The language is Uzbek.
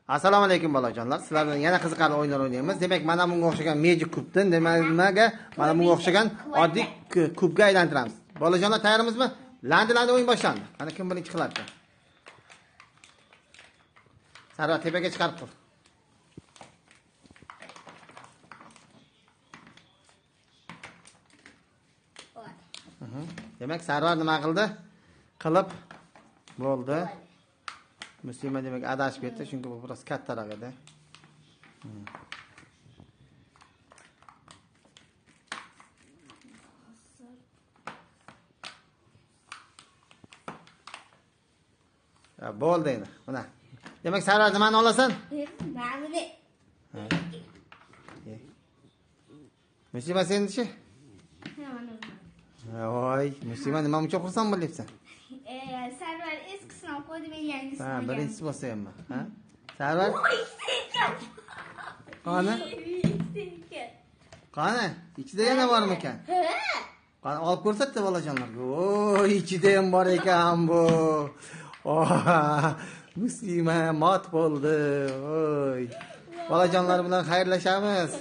Assalomu alaykum bolajonlar. Sizlar bilan yana qiziqarli o'yinlar o'ynaymiz. Demak, mana bunga o'xshagan Magic Cube'dan nimaga? Mana bunga o'xshagan oddiy kubga aylantiramiz. Bolajonlar tayyormizmi? Landi o'yin boshlandi. Qani kim birinchi qiladi? Sarvar tepaga chiqarib qo'y. Demak, Sarvar nima qildi? Qilib bo'ldi. Muslima demak adashib ketdi, chunki bu biroz kattaroq edi. Ya bo'ldi endi. Mana. Demak, Sarvar nimani olasan? Mana. Muslima sen-chi? Voy, Muslima nima uchun xursand bo'lyapsan? Sarvar eskisini olib qo'ydi, men yangisini Ha, olganman. birinchisi bo'lsa hammi, ha? Sarvar? Qani? Qani? Ichida yana bormikan? Ha. Qani olib ko'rsatdi bolajonlarga. Voy, ichida ham bor ekan bu. Muslima mot bo'ldi. Voy. Bolajonlar bilan xayrlashamiz.